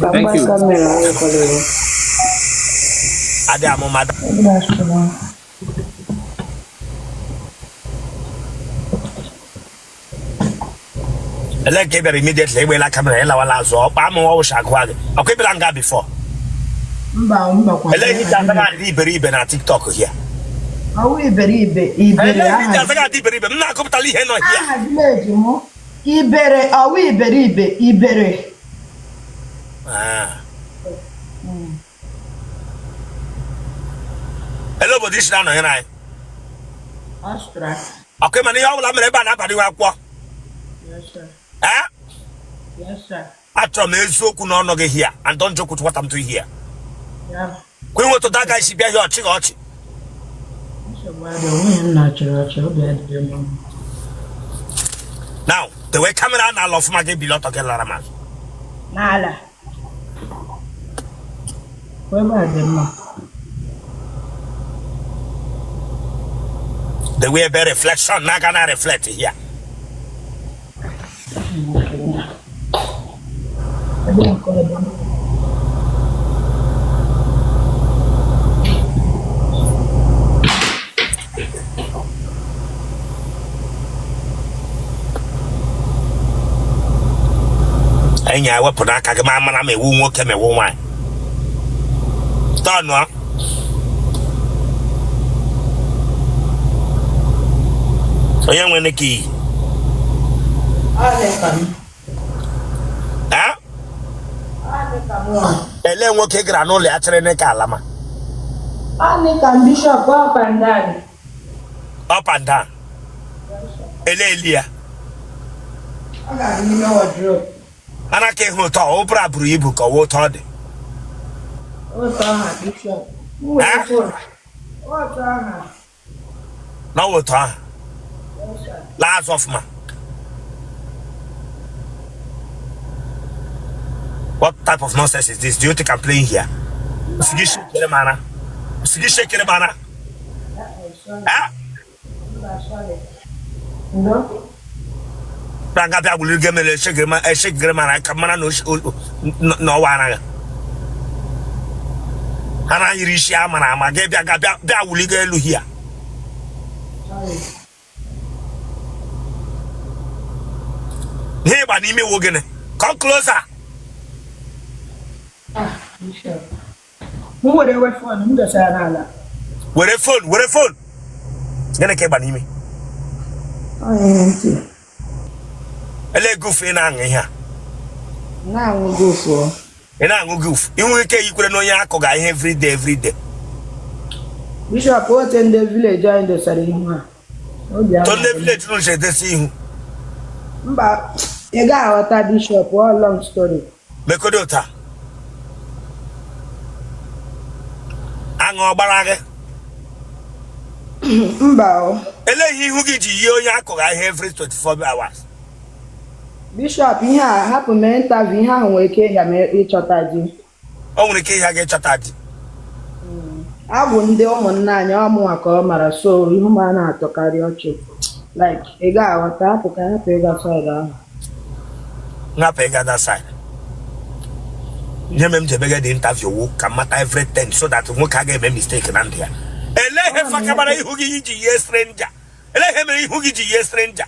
Thank you. Adị amụma. Good afternoon. Ele ka ị bịara immediately egbela camera, ịlawala azụ ọkpa amụ ọwụcha agụwa gị ọkwa ịbịara nga before? Mba, mbakwa. Ele ihe iji azaghị adị iberibe na TikTok here? Ọwụ iberibe ibere. Ele ihe iji Aha azaghị adị iberibe, m na-agụpụtala ihe nọ here. Aha village mụ ibere, ọwụ iberibe ibere. Ah. Ele obodo isi na-anọnyere anyị? Austria. Ọkwa ịma na ihe ọ bụla mere ebe a na-abalị nwa akwụkwọ? Yes, sir. Eh? Yes, sir. Achọrọ m eziokwu n'ọnụ gị here and don't joke with what I'm doing here. Yeah. Kwa inwetụ daga isi bịa ihe ọchị gị ọchị. Nsogbu adị, onweghị m na-achịrị ọchị, obi adịghị m mma. Now dewe camera n'ala ọfụma, gị bili ọtọ, gị lara m azụ. N'ala. Ebe a dị mma. Dewe ebe reflection na-aga na reflect here. Ebe nke ọ dị mma. Enyi ya, wepụ n'aka gị ma mara ma ewu nwoke ma ewu nwaanyị tọnụọ. Onye nwere ka iyi? Ọ dị ka m. Eh? Ọ dị ka m nwa. Ele nwoke gara n'ụlọ ya chịrị n'ike alama? Ọ dị ka m, Bishop, up and down. Up and down. Ele eli ya? Ọ ga-adị n'ime wardrobe. Ana ka ịhụ ụtọ ụbụra buru ibu ka ọwa ụtọ ọ dị? Otu aha, Bishop. M were Eh? phone. Otu aha. Na ọwa ụtọ ahụ? Yes, sir. Laa azụ ọfụma. What type of nonsense is this? Do you think I'm playing here? Sigi shekere mana. Sigi shekere mana. Sorry. Eh? Mba, sorry. Ndo? Bịa bịa gbuliri gị mere eshekere ma eshekere mana ka mara na na ọwa anaghị. Ha na yiri isi a mara ama gị bịa ga bịa bịa wuligo elu here. Sorry. Ihe ịgba n'ime wo gịnị? Come closer. Ah, Bishop. M were ewe phone m dosara n'ala. Were phone, were phone. Gịnị ka ịgba n'ime? Ọ ihe ntị. Ele goof ị na-aṅụ ihe a? Na-aṅụ gofu. Ị na-aṅụ goof. Inwe ike yikwere na onye akụ ga ihe everyday everyday. Bishop, ote ndị village anyị dosara ihu ha. Obi To ndị amaghị m. village unu si edesi ihu? Mba, ị gaghị aghọta, Bishop, all long story. Mekodo taa. Aṅụ ọ gbara gị? Mba o. Ele ihe ihu gị ji yie onye akụ ga ihe every 24 hours? Bishop, ihe a hapụ mee interview, ihe ahụ nwere ike ịhịa m ịchọta di. O nwere ike ịhịa gị ịchọta di? Agwụ ndị ụmụnna anyị ọmụnwa ka ọ mara, so ihu m a na-atọkarị ọchị. Like, ị gaghị aghọta, hapụ ka hapụ ịga side ahụ. Nhapụ ịga that side. Ihe mere m ji emege dị interview wụ ka m mata everything so that nwoke a ga-eme mistake na ndụ ya. Ele ihe fakabara ihu gị iji yie stranger? Ele ihe mere ihu gị ji yie stranger?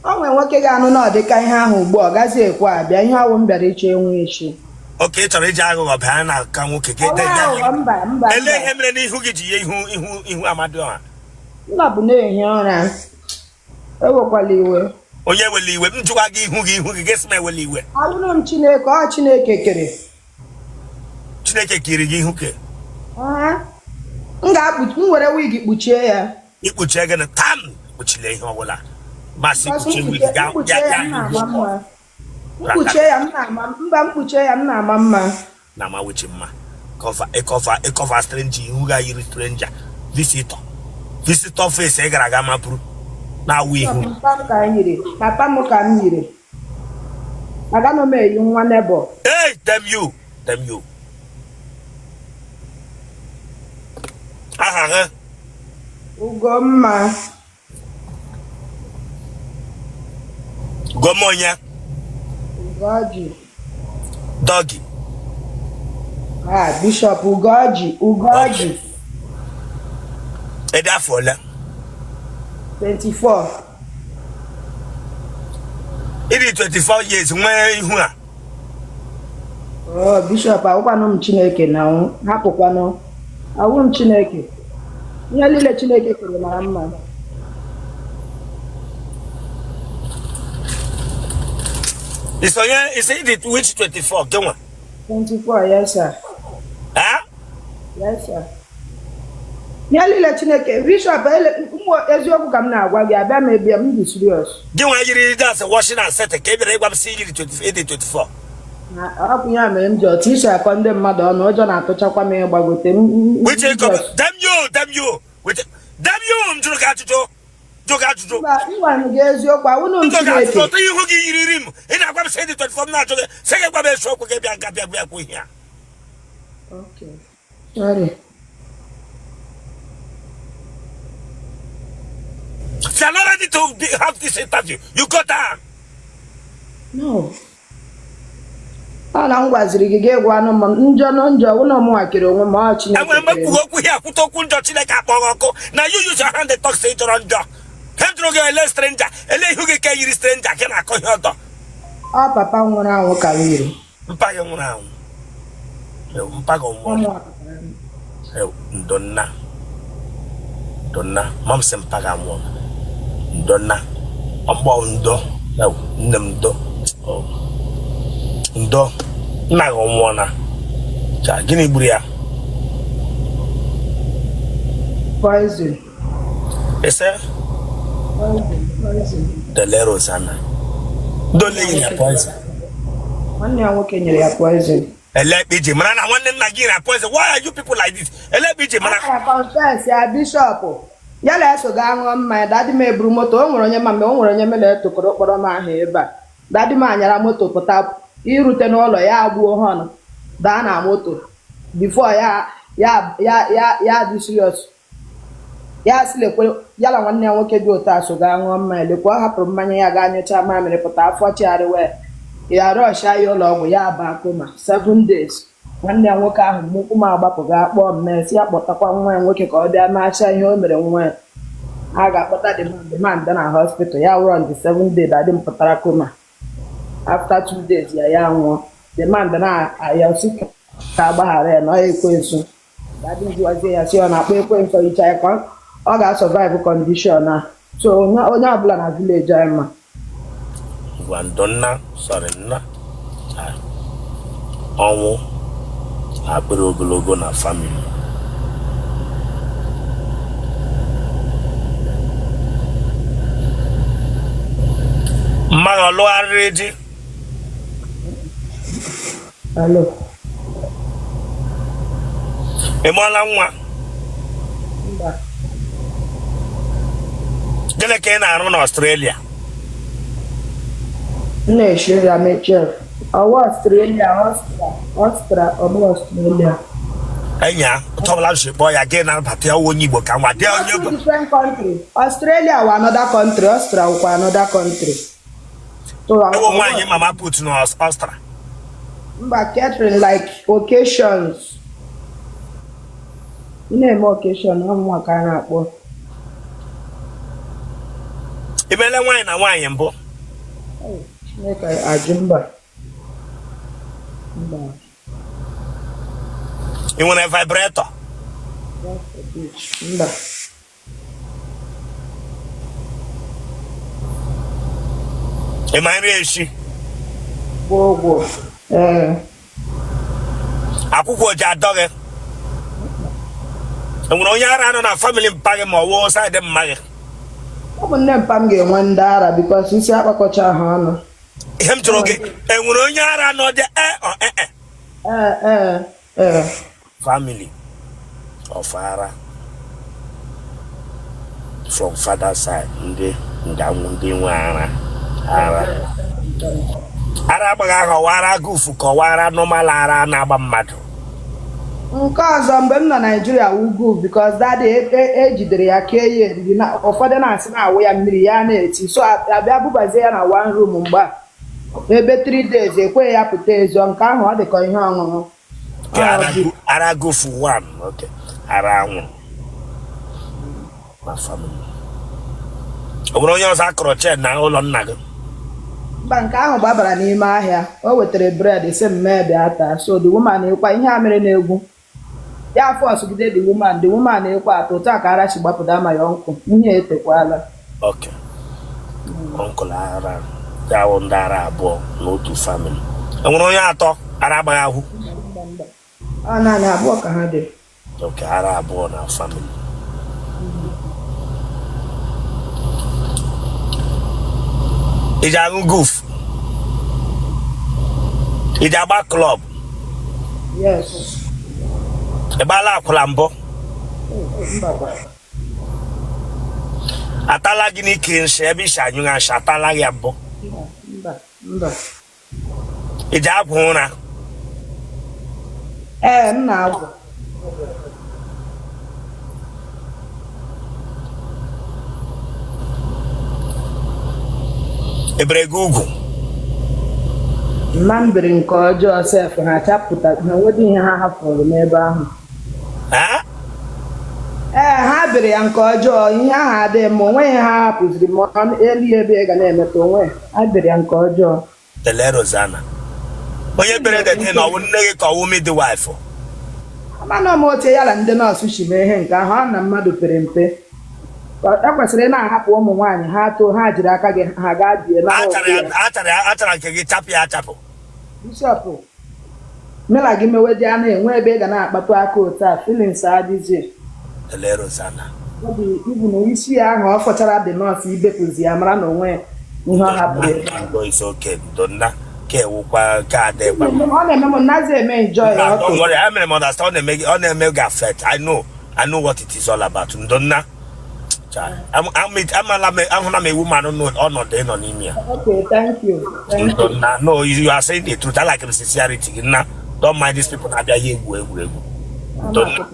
O nwere nwoke ga-anụ na ọ dịka ihe ahụ ugbu a, ọ gaghị ekwe abịa. Ihe ọwụ m bịara ịchọ enwe echi. Oke ị chọrọ iji aghụghọ baa na aka nwoke ka Ọwa aghụghọ, mba, mba. Ele Mba. ihe mere n'ihu gị ji yie ihu ihu ihu Amadioha? Nna bụ na-ehi ụra. Ewekwala iwe. Onye wele iwe? M jụwa gị ihu gị, ihu gị, gị sị m ewele iwe. Abụrụ m Chineke, ọ Chineke kere. Chineke kiri gị ihu ke? Aha. M ga-akpuchi, m were wig kpuchie ya. Ikpuchie gịnị? Tam kpuchile ihe ọbụla masị. Because Kpuchie wig mkpuchie ga mkpuchie ya ya ya m na-ama mma. Mkpuchie ya m na-ama mba, mkpuchie ya m na-ama mma. Na ama wuchi mma. Cover ịcover ịcover stranger ihu ga yiri stranger, visitor, visitor face ị gara aga mapụrụ na-awụ ihu. Papa m ka m yiri. Papa m ka m yiri. Agaghị m eyi nwa nebo. Hey, damn you, damn you. Aha gị? Ugomma. Ugomma onye? Ugoji. Doggy. Ah, Bishop Ugoji, Ugoji. Ị dị afọ ole? 24. Ị dị 24 years nwee ihu a. Oh, Bishop, awụkwanụ m Chineke na hapụkwanụ. Awụ m Chineke. Ihe niile Chineke kere mara mma. Ị sị onye ị sị ị dị which 24 gị nwa? 24, yes sir. Eh? Yes sir. Ihe niile Chineke, Bishop, eziokwu ka m na-agwa gị, abịa m ebia m dị serious. Gị nwa yiri das washing and setting ka ị bịara ịgwa m sị yiri 20 ị dị 24. Ọ bụ ya mere m ji otu i si akọ ndị mmadụ ọnụ, ụjọ na-atụchakwa m ịgbagote m. Which damn you, damn you. Which damn you, m jụrụ gị ajụjụ. Jụrụ gị ajụjụ. Mba, m gwara gị eziokwu, awụnụ m Jụrụ gị Chineke. ajụjụ, otu ihu gị yiriri m. Ị na-agwa m sị ị dị 24 m na-ajụ gị, sị gị gwa m eziokwu gị bịa nga bịa bịa kwuo ihe a. Okay. Sorry. If you are not ready to have this interview, you go down. No. Ọ na m gwaziri gị gị gwa anụ m njọ na njọ wụ na mụnwa kere onwe m ọ Chineke Enwere mgbe kere m. kwughị okwu ihe akwụta okwu njọ Chineke akpọghị ọkụ na you use your hand talk say jọrọ njọ. He jụrụ gị ele stranger, ele ihu gị ka yiri stranger gị na-akọ ihe ọtọ. Ọ papa nwụrụ anwụ ka m yiri. Mpa gị nwụrụ anwụ. Mpa gị nwụrụ. Ndo nna. Ndo nna. Ma m sị mpa gị anwụọ. Ndo nna. Ọmgbọ ndo. Nne m ndo. Ndo. Nna gị nwụọ na. Gịnị gburu ya? Poison. Ị sị? Poison, poison. Dele Rosanna. Ndị ole nyere ya poison? Nwanne ya nwoke nyere ya poison. Ele ebe i ji mara na nwanne nna gị nyere poison? Why are you people like this? Ele ebe i ji mara? Akara confess ya bishop. Ya na-eso gaa ṅụọ mmanya, daddy m eburu moto, o nwere onye ma mgbe o nwere onye mere etokọrọ kpọrọ m ahụ ebe a. Daddy m anyara moto pụta irute n'ụlọ ya agbuo horn daa na moto before ya ya ya ya ya dị serious. Ya sị lekwe ya na nwanne ya nwoke dị otu a so gaa ṅụọ mmanya lekwe ọ hapụrụ mmanya ya gaa nyụcha mamịrị pụta afọ chigharịwa ya rushia ya ụlọ ọgwụ ya baa coma 7 days. Nwanne ya nwoke ahụ nnukwu m agbapụ gaa kpọọ mme si ya kpọtakwa nwa ya nwoke ka ọ bịa machaa ihe o mere nwa ya. A ga-akpọta the man, the man bịa na hospital ya wụrụ on the 7 day daddy m pụtara coma. After 2 days ya ya nwụọ. The man bịa na-ayọ sị ka agbaghara ya na ọ ekwensu. Daddy m jụwazie ya sị ọ na-akpọ ekwensu hicha ya ka ọ ga-survive condition a. So onye onye ọbụla na village anyị ma. Ngwa ndo nna, sorry nna. Ah, ọnwụ akpịrị ogologo na family. Mmadụ ọ lụgharịrị di? Hello. Ị mụọla nwa? Mba. Gịnị ka ị na-arụ na Australia? M na-eshi nri ame chef. Ọwa Australia, Austria, Austria, ọ bụ Australia. Enya otu ọbụla m si kpọọ ya gị na-abata ya onye Igbo ka nwa dị onye Two Igbo. different country. Australia wụ another country, Austria wụkwa another country. So Ewo nwaanyị mama put na Austria. Mba, catering like occasions. Ị na-eme occasion, ọ mụnwa ka a na-akpọ. I meela nwaanyị na nwaanyị mbụ? Chineke ajụ, mba. Mba. Ị nwere vibrator? God forbid. Mba. Ị ma nri eshi? Gwụ ụgwọ. Ee. Akwụkwọ ji adọ gị? Enwere onye ara nọ na family mpa gị ma ọ wụ side mma gị? Ọ bụ nne mpa m ga-enwe ndị ara because isi akpakọcha ha ọnụ. Ihe m jụrụ gị, enwere onye ara nọ dị e ọ e e? Ee. Family of ara from father side, ndị nganwụ ndị nwe ara ara ara agbaghị aha ọwa ara gufu ka ọwa ara normal ara na-agba mmadụ. Nke ọzọ mgbe m nọ Naijiria ugwu because daddy ejidere ya kee ya eriri na ụfọdụ na-asị na-awụ ya mmiri ya na-eti so abịa bubazie ya na one room mgbe a ebe 3 days ekweghị ya pụta ezo nke ahụ ọ dịka ihe ọṅụṅụ. Okay, ara gofu one. Okay, ara anwụrụ na family. O nwere onye ọzọ akọrọ chen na ụlọ nna gị? Mba, nke ahụ gbabara n'ime ahịa. O wetara bread sị m mee bịa taa. So the woman ịkwa ihe a mere na-egwu ya forcegide the woman, the woman ịkwa atọ otu a ka ara si gbapụta ma ya ọnkụ ihe etekwala. Okay, uncle ara ya wụ ndị ara abụọ n'otu family. E nwere onye atọ ara agbaghị ahụ? Mba, ọ naanị abụọ ka ha dị. Okay, ara abụọ na family. Ị ji aṅụ guf? Ị ji agba club? Yes. Ị gbaala akwụla mbụ? Mbakwa. Atala gị n'ike nshi ebe isi anyụ nshi, atala gị ya mbụ? Mba, mba. Ị ji agwụ ụra? Ee, m na-agwụ. Ebere gị ugwu? Mma m biri nke ọjọọ sef, ha chapụta ha nwedị ihe ha hapụrụ n'ebe ahụ. Ha? Ee, ha biri ya nke ọjọọ, ihe ahụ adịghị mma, onweghị ha hapụziri ma elu ebe ị ga na-emetụ onwe ha biri ya nke ọjọọ. Tele Rosanna, onye bere dete na ọwụ nne gị ka ọwụ midwife? Mana m oche ya na ndị nọọsụ si mee ihe nke ahụ, ọ na mmadụ pere mpe. E kwesịrị ị na-ahapụ ụmụ nwaanyị ha too, ha jiri aka gị ha gaa bie na Achara ya, achara nke gị, chapụ ya achapụ. Bishop, mela gị mewe ji a na-enwe ebe ị ga na-akpatụ aka otu a, feelings adịzi. Tele Rosanna. Ọ bụ ibu na isi ya ahụ ọ fọchara dị nọọsụ ibepụzi ya mara na onwe ihe ọ hapụrụ ebe ahụ. Ndo, is okay. Ndo nna ka ewukwa ka adịkwa. Ọ na-eme m nazi eme enjoy. Nah, ọtụ. don't worry. I mean, understand. Ọ na-eme gị affect. I know what it is all about. Ndo nna. Amala m, ahụla m ewu manụ n'ọnọdụ ị nọ n'ime ya. Okay, thank you, thank Ndo you. nna, no, you are saying the truth. I like the sincerity gị nna. Don't mind these people na-abịa ihe egwu egwuregwu. Ndo nna.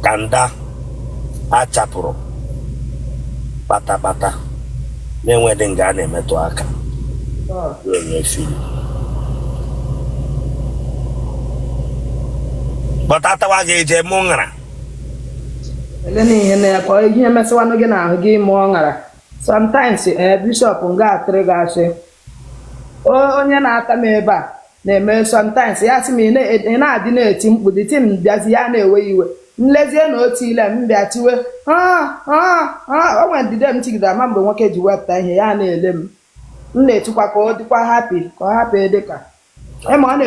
Kanda achapụrụ kpatakpata na-enweghị nga a na-emetụ aka. Oh. Enwe fili. But atawa gị eje mụ ṅara. Ele na ihe na-ekọ ihe mesịwanụ gị n'ahụ gị mụọ ṅara sometimes. Ee, bishop, nga atịrị gị asị. Onye na-ata m ebe a na-eme sometimes ya sị m ị na-adị na-eti mkpu dị tim bịazi ya na-ewe iwe nlezie na otu ile m bịa tiwe "Ah, ah, ah." O nwere ndide m tigidere ama mgbe nwoke ji wepụta ihe ya na-ele m, m na-etikwa ka ọ dịkwa happy, ka ọ hapụ ịdị ka ịma ọ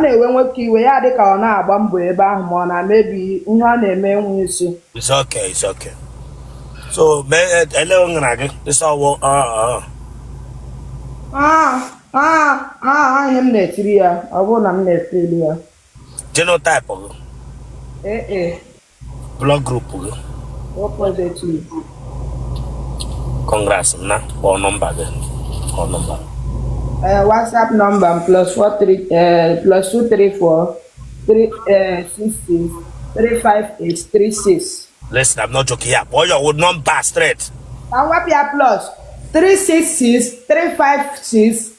na-ewe nwoke iwe ya dị ka ọ na-agba mbọ ebe ahụ ma ọ na-amebi ihe ọ na-eme enwe isi. It's okay, it's okay. So, mee ele ṅara gị ịsọ ọwụ ọ. Ah, ah, ah, ihe m na-etiri ya ọ bụrụ na m na-efeli ya. Genotype gị? Ee e. Blood group gị? O positive. Congrats na kpọọ nọmba gị, kpọọ nọmba. WhatsApp number m +43 +234 3 66 358 36. Listen, I'm not joking here. Kpọọ your number straight. Ka m wepụ ya, +366 356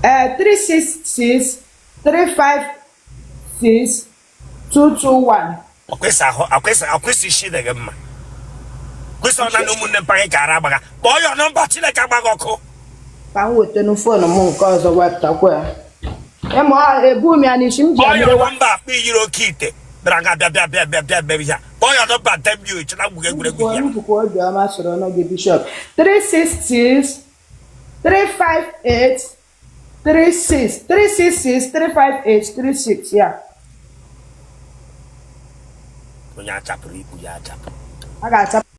366 356 221. Ọkwesị ahụ, akwesị akwesị isi dị gị mma, kwesị ọ na ụmụnne mpa gị ka ara agbaga. Kpọọ your number, Chineke agbaghị ọkụ. Ka m wetanu phone m nke ọzọ wepụtakwa ya. Ịma ebu m ya n'isi m ji Kpọọ emere your number. Akpụ iyiri oke ite bịara nga bịa bịa bịa bịa bịa bịa bịa. Kpọọ your number, dem you echena gwugo egwuregwu ya. Njikwa obiọma soro ọnụ gị, bishop. 366 358 36 366 358 36 ya. Onye achapụrụ ikpu ya achapụ. A ga-achapụ.